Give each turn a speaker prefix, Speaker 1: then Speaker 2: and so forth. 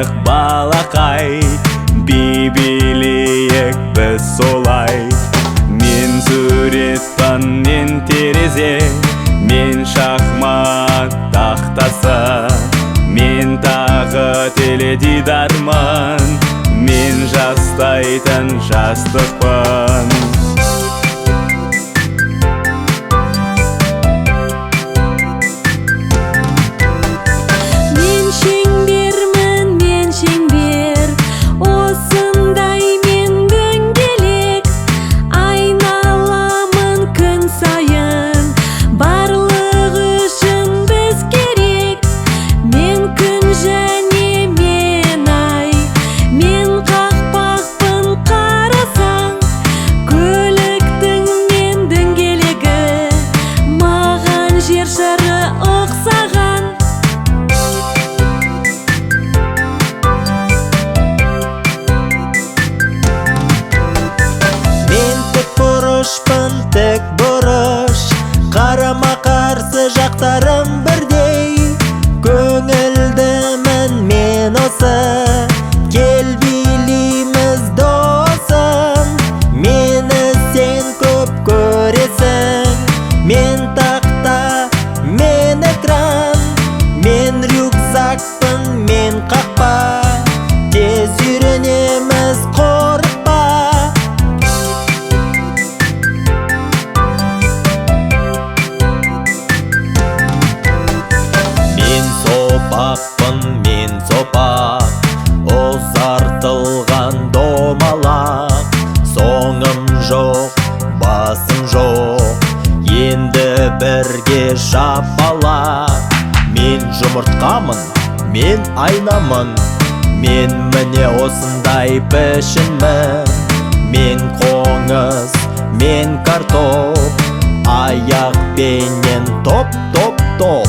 Speaker 1: ойнайық балақай, би билейік біз солай. Мен суретпін, мен терезе, мен шахмат тақтасы, мен тағы теледидармын, мен жастайтын жастықпын.
Speaker 2: Мен шеңбермін, мен шеңбер, осындай мен дөңгелек. Айналамын күн сайын, барлығы үшін біз керек. Мен күн және мен ай, мен қақпақпын қарасаң. Көліктің мен дөңгелегі, маған жер шары ұқсаған.
Speaker 3: Мен тік бұрышпын, тік бұрыш, қарама-қарсы жақтарым бірдей. Көңілдімін мен осы, кел билейміз досым. Мені сен көп көресің, мен тақта, мен экран, мен рюкзакпын, мен қақпа. Тез үйренеміз, қорықпа. Мен сопақпын, мен сопақ, ұзартылған домалақ. Соңым жоқ, басым жоқ, енді бірге шапалақ. Мен жұмыртқамын, мен айнамын, мен міне осындай пішінмін. Мен қоңыз, мен картоп, аяқпенен топ, топ, топ.